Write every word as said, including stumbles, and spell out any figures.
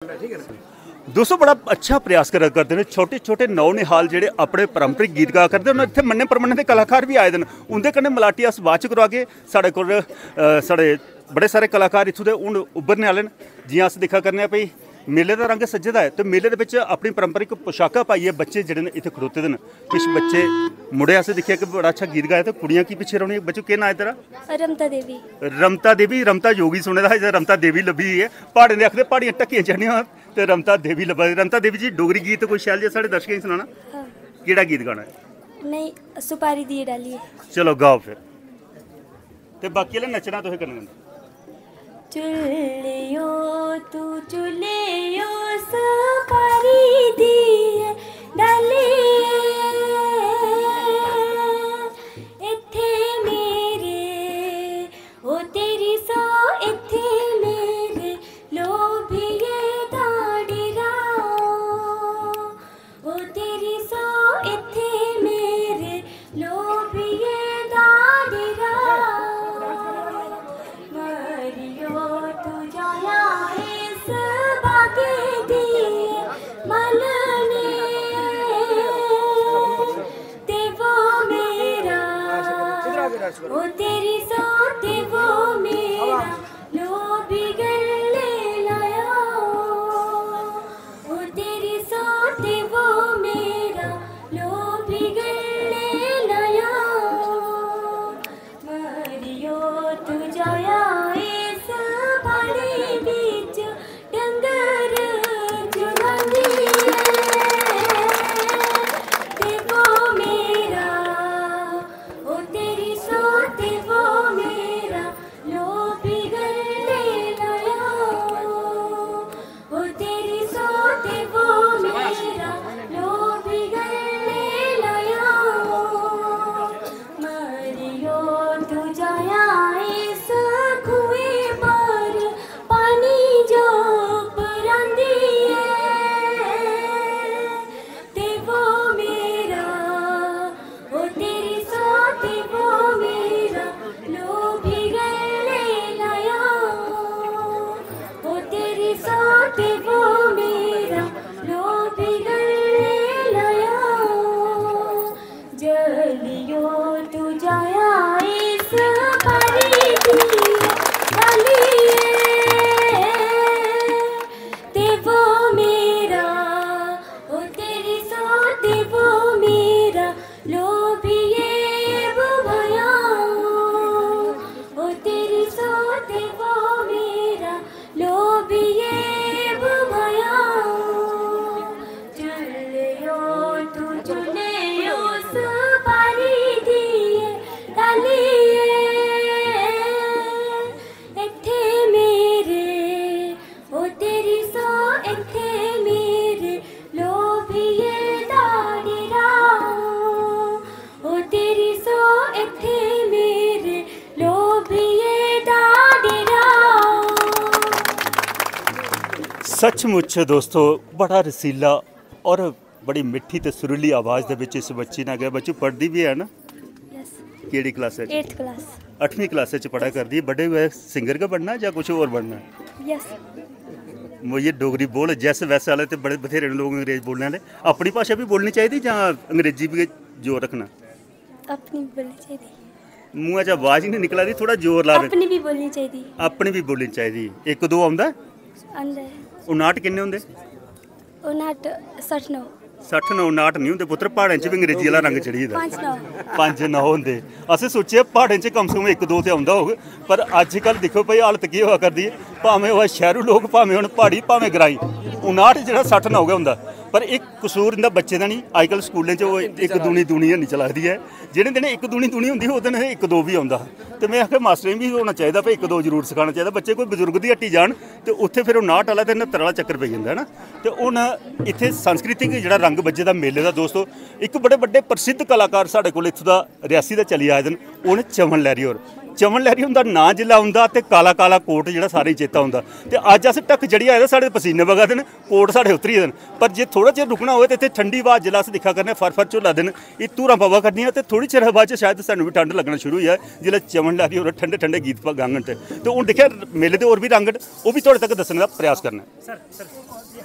दोस्तों, बड़ा अच्छा प्रयास करा करदे न छोटे छोटे नौनिहाल जेह्ड़े अपने पारंपरिक गीत गा करदे न। इत्थै मन्ने परमन्ने दे कलाकार बी आए दे न, उं'दे कन्नै मलाटी अस बाद च करोआगे। साढ़े कोल अ, साढ़े बड़े सारे कलाकार इत्थूं दे हून उब्भरने आह्ले न। जि'यां अस दिक्खा करने आं भई, मेले दा रंग सज्जे दा ऐ ते मेले दे बिच अपनी पारंपरिक पोशाकां पाइयै बच्चे जेह्ड़े न इत्थै खड़ोते दे न। किश बच्चे, मुड़े असें दिक्खेआ कि बड़ा अच्छा गीत गाया, ते कुड़ियां की पिच्छे रौह्नियां? बच्चो, केह् नांऽ ऐ तेरा? रमता देवी। रमता देवी, रमता योगी सुने दा हा, इत्थै रमता देवी लब्भी दी ऐ। प्हाड़ें दे आखदे प्हाड़ियां ढक्कियां चढ़नियां, ते रमता देवी लब्भा दी। रमता देवी जी, डोगरी गीत कोई शैल जेहा साढ़े दर्शकें गी सनाना? हाँ। केह्ड़ा गीत गाना ऐ? नहीं, सुपारी दी डाली है। चलो, गाओ फिर। ते बाकी आह्ले नच्चना तुसें कन्नै कन्नै। चुल्लियो, तू चुल्लियो, सुपारी दी डाली, इत्थे मेरे, ओ तेरी सौ, इत्थे मेरे लोभिये दा डेरा। ओ तेरी सौ, इत्थे मेरे लोभिये दा डेरा। मरियो, तू जाया इस बागे दी मलने, ते वो मेरा, ओ तेरी सौ, ते वो मेरा लोभी गल्ले लाया। ओ तेरी सौ, ते वो मेरा लोभी गल्ले लाया। मरियो, तू जाया इस बाड़े बिच डंगर चुरांदी ऐ। ते वो मेरा, ओ तेरी सौ, ते वो मेरा लोभी गल्ले लाया। ओ तेरी सौ, ते वो मेरा लोभी गल्ले लाया। मरियो, तू जाया इस खूहे पर पानी जो परांदी ऐ, ते वो मेरा, ओ तेरी सौ, ते वो मेरा लोभी गल्ले लाया। ओ तेरी सौ, ते वो मेरा लोभी गल्ले लाया। जलियो, तू जाया इस बारी दी डालिए, ते वो मेरा, ओ तेरी सौ, ते वो मेरा लोभिये बुभाया। ओ तेरी सौ, ते वो मेरा लोभिये बुभाया। चुल्लियो, तू चुल्लियो, सुपारी दिए डालिए, इत्थे मेरे, ओ तेरी सौ, इत्थे मेरे लोभिये दा डेरा। ओ तेरी सौ, इत्थे मेरे लोभिये दा डेरा। सचमुच दोस्तो, बड़ा रसीला और बड़ी मिट्ठी ते सुरीली आवाज़ दे बिच इस बच्ची ने गै, बच्चू पढ़दी बी है ना? यस। केह्ड़ी क्लासै च? Eighth class. अठमीं क्लासै च पढ़ा करदी। बड्डे होए सिंगर गै बनना जां कुछ होर बनना? यस। मोइये डोगरी बोल, जैस वैस आह्ले ते बड़े बथेरे न लोक अंग्रेज बोलने आह्ले। अपनी भाशा बी बोलनी चाहिदी जां अंग्रेजी बी जोर रक्खना? अपनी बोलनी चाहिदी। मुंहै चा आवाज निं निकला दी, थोह्ड़ा जोर ला। अपनी बी बोलनी चाहिदी। अपनी बी बोलनी चाहिदी। इक दो औंदा? आंदा ऐ। उनाट किन्ने होंदे? उनाट सट्ठ नौ। सट्ठ नौ उनाट निं होंदे पुत्तर, प्हाड़ें च बी अंग्रेजी आह्ला रंग चढ़ी गेदा। पंज नौ। पंज नौ होंदे। असें सोचेआ प्हाड़ें च कम से कम इक दो ते औंदा होग, पर अज्जकल दिक्खो भाई हालत केह् होआ करदी ऐ। भामें ओह् शैह्रू लोक, भामें हून प्हाड़ी, भामें ग्राईं, उनाट जेह्ड़ा सट्ठ नौ गै होंदा। पर इक कसूर इं'दा बच्चे दा निं, अजकल स्कूलें च ओह् इक दूनी दूनी हैनी चला दी ऐ। जेह्ड़े दिन इक दूनी दूनी होंदी ही, उस दिन इक दो बी औंदा हा। ते में आखेआ मास्टरें बी होना चाहिदा भाई, इक दो जरूर सखाना चाहिदा। बच्चे कोई बजुर्ग दी हट्टी जान ते उत्थै फिर ओह् नाह्ट आह्ला ते न्हत्तर आह्ला चक्कर पेई जंदा है ना। ते हून इत्थै सांस्कृतिक जेह्ड़ा रंग बज्झे दा मेले दा दोस्तो, इक बड़े बड्डे प्रसिद्ध कलाकार साढ़े कोल इत्थूं दा रियासी दा चली आए दे न, ओह् न चमन लैहरी होर। चमन लहरी हुंदा नांऽ जिसलै औंदा ते काला काला कोट जेह्ड़ा सारें गी चेता औंदा। ते अज्ज अस ढक्क चढ़ियै आए दे, साढ़े पसीने बगा दे न, कोट साढ़े उतरी गेदे न। पर जे थोह्ड़ा चिर रुकना होऐ ते इत्थै ठंडी ब्हा जिसलै अस दिक्खा करने, फर फर झुल्ला दे न, एह् धूरां पवा करदियां ते थोह्ड़ी चिर बाद च शायद सानूं बी ठंड लग्गना शुरू होई जाए, जिसलै चमन लहरी होर ठंडे ठंडे गीत प-, गाङन ते। ते हून दिक्खेआ, मेले दे होर बी रंग न, ओह् बी थुआढ़े तक दस्सने दा प्रयास करना ऐ।